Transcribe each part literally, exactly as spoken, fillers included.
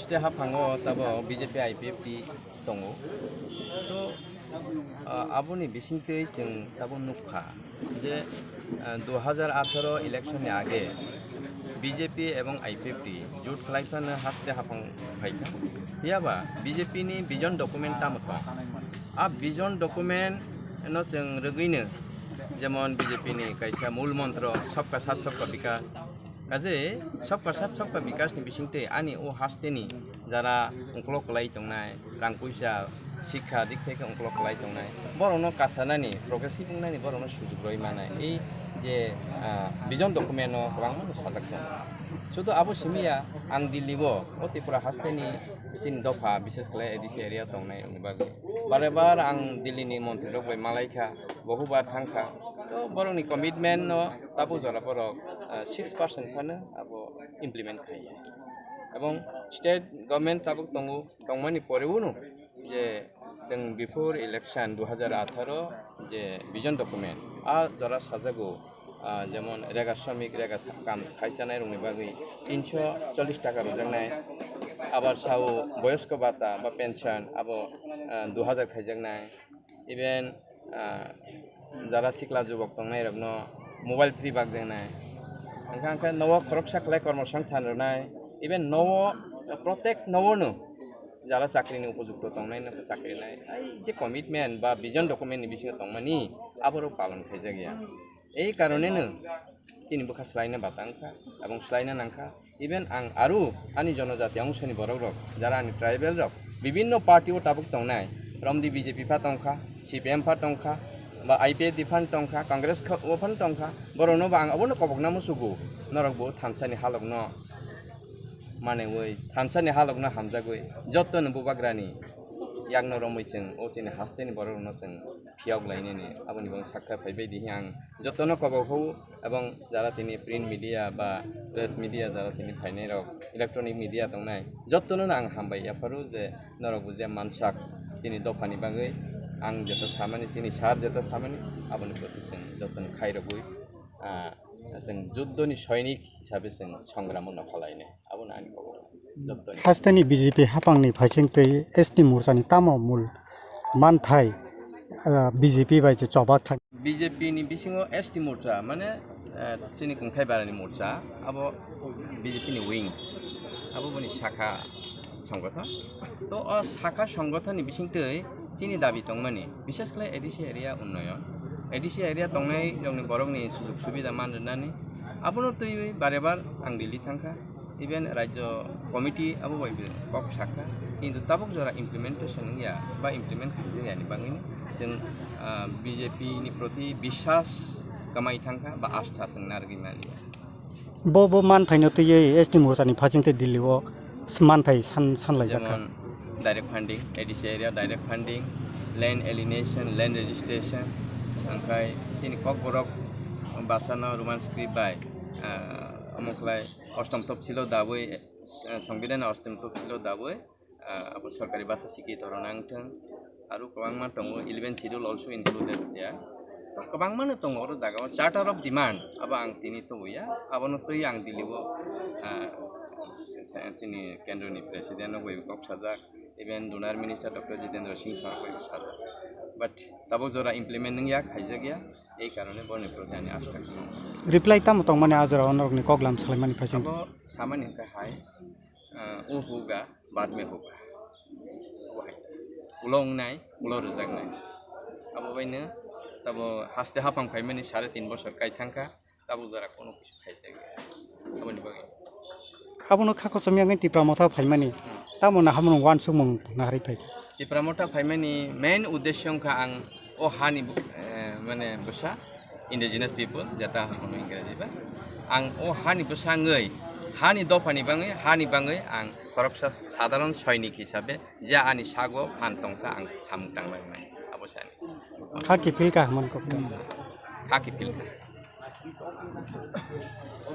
Haste haphango tabok B J P I P F T tongo. To, ah, aboni bisingtwi chwng tabok nukha je, ah, dui hajar atharo election ni age B J P ebong I P F T jut khlai phano haste haphang phaikha. Phiyaba B J P ni vision document tamo tong? A vision document no chwng rwgwino, jemon B J P ni kaisa mul montro, "Sabka Saath, Sabka Vikas." Kaje Sabka Saath, Sabka Vikas ni bisingtwi ani o haste ni jara ungkolok kwlai tongnai, rang puisa, sikha dik theke ungkolok kwlai tongnai, borokno kasanani, progressive wngnani borokno sujuk rwi manai. Ei je, ah, vision document no kwbangma no sajak tongo. Sudu abo simi ya, ang Delhi o, o Tripura haste ni chini dopha, bishes khlai A D C area tongnai, wngni bagwi bare bar ang Delhi ni montri rok bai malai kha, bohubar thang kha. To borokni commitment no tabuk jora borok, ah, six percent phano abo implement khai ya. Ebong state government tabuk tongo, tongmani porebono je chwng before election dui hajar atharo je vision document, a jora sajago, ah, jemon rega shramik, rega sa-, kam khai chanai rokni bagwi tinso chollish taka rwjaknai, abar sao boyosko bata ba pension abo, ah, dui hajar khaijaknai, even, ah, jara sikla jubok tongnai rokno mobile free bakjaknai, hwnkhe, hwnkhe nogo khoroksa khlai kormo songthan rwnai, even nogo protek nogo no jara chakri ni upojukto tongnai no chakri nai, ai je commitment ba vision document ni bisingo tongmani aborok palon khaijak ya. Ei karone no chini bwkha swlaina bata wngkha, abong swlaina nangkha. Even ang aro ani jonojati ongshoni borok rok, jara ani tribal rok, bibinno party o tabuk tongnai, romdi B J P pha tongkha, C P M pha tongkha, ba I P F T phan tongkha, Congress kha-, o phan tongkha, borokno bo ang abono kobokna musugo, norok bo thansani halokno manwi, thansani halokno hamjagwi, jottoni bubagrani yakno romwi chwng o chini hasteni borok rokno chwng phiyok lainani, aboni bagwi sakha phaibai di ang jotono kobok hou, ebong jara tini print media ba press media jara tini phainai rok, electronic media tongnai, jotono ang hambai yapharo je norok bo je mansak chini dophani bagwi ang jeta samani, chini sar jeta samani, aboni proti chwng jotono khairogwi, ah, chwng juddoni soinik hisabe chwng songramo nokhalainai. Abono ani kobok. Jottoni. Hasteni B J P haphangni phaisingtwi S T morchani tamo mul manthai, ah, B J P bai je chobak thang? B J P ni bisingo S T morcha, mane, eh, chini kungthai barani morcha, abo B J P ni wings, abo boni sakha songgothon. To o sakha songgothon ni bisingtwi chini dabi tongmani, bishes khlai A D C area unnoyon, A D C area tongnai rokni borokni sujog subida man rwnani, abono twiwi bare bar ang Delhi thangkha. Even Rajyo Committee abo bai bo kok sakha, kintu tabuk jora implementation wngya ba implement khaijak yani bagwino chwng, ah, B J P ni proti biswas kwmai thangkha ba astha chwng narwgwi manya. Bo, bo manthaino twiwi S T morchani phaisingtwi Delhi o manthai san-, sanlaijakha. Jemon direct funding, A D C area direct funding, land alienation, land registration, angkhai chini Kokborok bhasano Roman script bai, ah, omo khlai Ostom topsilo dabwi, eh, Songbidan Ostom topsilo dabwi, ah, abo sorkari bhasha sikhi torona wngthwng. Aro kwbangma tongo, eleven schedule also included there. To kwbangmano tongo oro jagao, charter of demand, abo ang tini tubuya, abono twi ang Delhi o, ah, sa-, chini kendroni president rok bai kok sajak, even donor minister Doctor Jitendra Singh Sarma bai sajak. But tabuk jora implement wngya, khaijakya, ei karone boroni proti ani asta kwbang. Reply tamo tongmani a jora onorokni koklam salaimani phaising? Abo samani hwnkhe hai, ah, o hoga, bad mein hoga. Abo hai. Ulo wngnai, ulo rwjaknai. Abo baino tabo haste haphang phaimani sare tin bosor kai thangkha, tabo jora kono kisa khaijak ya. Aboni bagwi. Abono kha kochom yangwi Tipra Motha phaimani. Hmm. Tamo naharmung wansukmung naharwi phai. Tipra Motha phaimani main uddesyo wngkha ang o hani bu-, eh, mane bwsa, indigenous people, jeta hono Ingreji ba. Ang o hani bwsangwi, hani dophani bangwi, hani bangwi ang khoroksa sadharon soinik hisabe je ani sago phan tongsa ang samung tanglai mani. Abo sani. Kha kiphil kha hwnmani kok. Kha kiphil kha.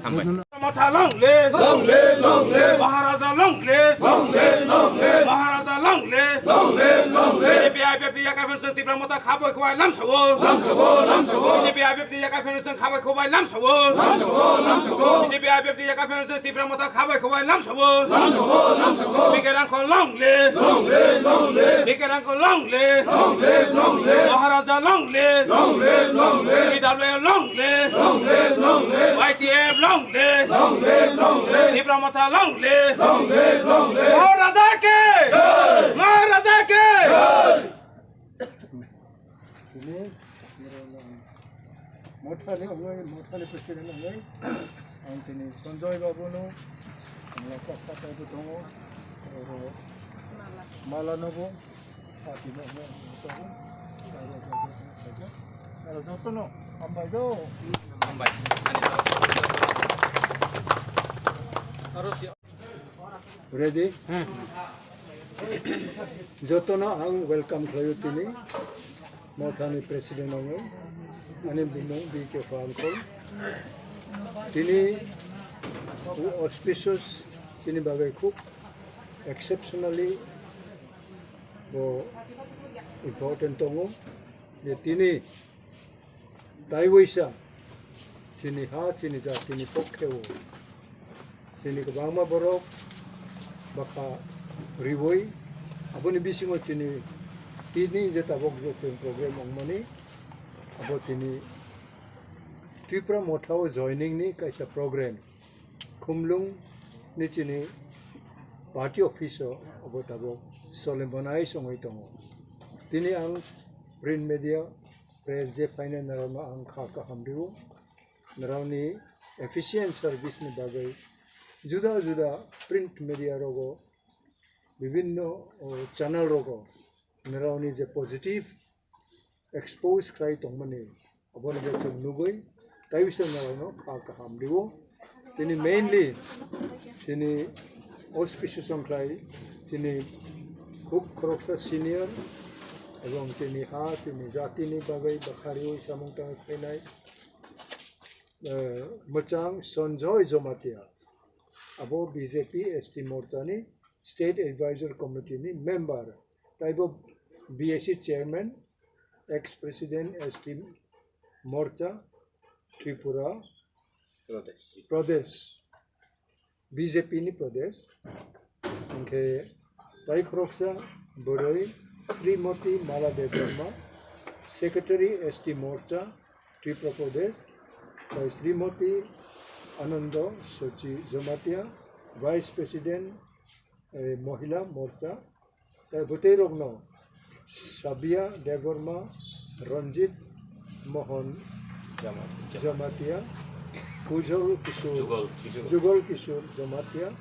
Hambai. Motha long live! Long live, long live! Maharaja long live! Long live, long live! Maharaja Long live! Long live! Long live! B J P I P F T yakai phano chwng Tipra Motha kha bai khubai lamsao. Lamsao! Lamsao! B J P I P F T yakai phano chwng kha bai khubai lamsao. Lamsao! Lamsao! B J P I P F T yakai phano chwng Tipra Motha kha bai khubai lamsao. Lamsao! Lamsao! B K Rangkhol long live! Long live! Long live! B K Rangkhol long live! Long live! Long live! Maharaja long live! Long live! Long live! T W F long live! Long live! Long live! Y T F long live! Long live! Long live! Tipra Motha long live! Long live! Long live! Maharaja ki! Jai! Maharaja ki! Jai! Tini, Mothani wngnai, Mothani president wngnai, ang tini Sanjoy Babu no, ang kok kok tongo, oro Mala no bo, party no wngnai, ang tongo. Aro joto no, hambai do. Hambai. Ready? Jotono ang welcome khlaio tini. Mothani president wngo. Ani bumung B K Rangkhol. Tini auspicious chini bagwi khub exceptionally bo important tongo. Je tini taiwisa chini ha, chini jatini pokkhe o chini kwbangma borok bwkha riwi, aboni bisingo chini tini je tabok je chwng program wngmani, abo tini Tipra Motha o joining ni kaisa program. Khumlung ni chini party office o abo tabok solemnized wngwi tongo. Tini ang print media press je phainai norokno ang kha kaham rio. Norokni efficient service ni bagwi juda juda print media rogo bibinno, o, channel rogo norokni je positive expose khlai tongmani, aboni je chwng nugwi taiwisa norokno kha kaham rio. Tini mainly chini auspicious wngkhlai chini khub khoroksa senior ebong chini ha, chini jatini bagwi bwkha riwi samung tangwi phainai, eh, mwchang Sanjoy Jamatia, abo B J P S T Morcha ni State Advisor Committee ni member, taibo B S C chairman, ex president S T Morcha Tripura Pradesh. Pradesh, B J P ni Pradesh. Hwnkhe tai khoroksa bwrwi Srimati Mala Debbarma, secretary S T Morcha Tripura Pradesh, tai Srimati Anando Sochi Jamatia, vice president, eh, Mohila Morcha, tai bwtwi rokno Sabia Debbarma, Ranjit Mohan Jamatia, Kujol Kishore, Jugal Kishore. Jugal Kishore Jamatia,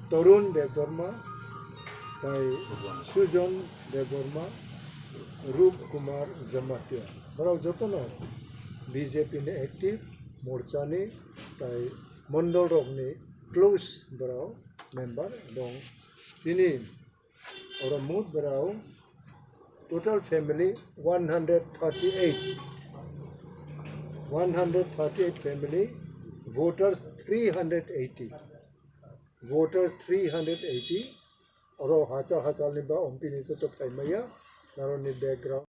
Tarun Debbarma, tai Sujon. Sujon Debbarma, Rup Kumar Jamatia. Borok jotono B J P ni active, Morcha ni, tai Mondol rokni close borok member dong. Tini oro mut borok total family one hundred thirty-eight, one hundred thirty-eight family, voters three hundred eighty, voters three hundred eighty, oro hachal hachal ni ba ompini joto phaimaya, naroni background.